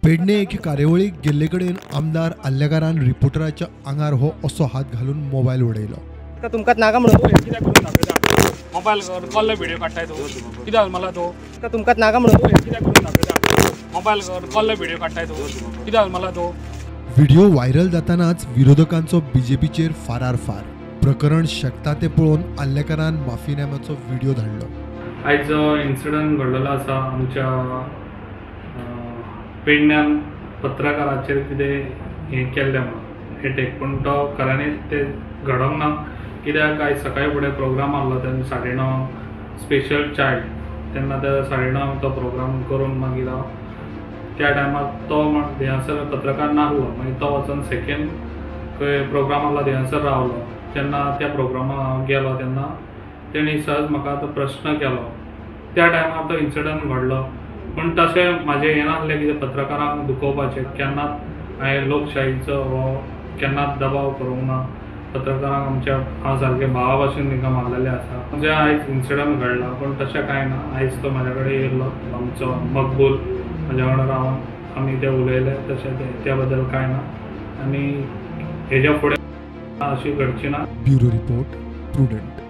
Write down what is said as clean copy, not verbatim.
पेडणे एके कार्यावळीक गेल्ले कडेन आमदार आर्लेकारान रिपोर्टराच्या आंगार हो असो हात घालून मोबायल उडयलो. तुमकां नाका म्हणून कित्याक करून दाखयता? मोबायल कॉल व्हिडिओ काडटाय तूं, कित्याक मला तूं? तुमकां नाका म्हणून कित्याक करून दाखयता? मोबायल कॉल व्हिडिओ काडटाय तूं, कित्याक मला तूं? व्हिडिओ व्हायरल जातानाच विरोधकांचो बीजेपीचेर फारार फार. प्रकरण शकता ते पळोवन आर्लेकारान माफीनाम्याचो व्हिडिओ धाडलो. आयज जो इन्सिडंट घडलेलो आसा आमच्या पेडण्यान पत्रकाराचेर कितें हें केल्लें म्हणून एटेक, पूण तो खऱ्यांनीच तें घडोवंक ना. कित्याक आयज सकाळी फुडें प्रोग्राम आहलो तेन्ना 9:30 स्पेशल चायल्ड, तेन्ना त्या 9:30 तो प्रोग्राम करून मागीर हांव त्या टायमार तो थंयसर पत्रकार नासलो. मागीर तो वचोन सेकेंड खंय प्रोग्राम आहलो थंयसर रावलो. तेन्ना त्या प्रोग्रामाक हांव गेलो तेन्ना तेणी सहज म्हाका तो प्रश्न केलो. त्या टायमार तो इन्सिडंट घडलो. पूण तशें म्हाजें हें नासलें कितें पत्रकारांक दुखोवपाचें. केन्नाच हांवें लोकशाहीचो हो केन्नाच दबाव करूंक ना. पत्रकारांक आमच्या हांव सारकें भावा भाशेन तांकां मानलेलें आसा. म्हणजे आयज इन्सिडंट घडला पूण तशें कांय ना. आयज तो म्हाज्या कडेन येयल्लो, आमचो मकबूल म्हाज्या वांगडा रावन आमी ते उलयले, तशें तें त्या बद्दल कांय ना आनी हेज्या फुडें अशी घडची ना. Bureau report, Prudent.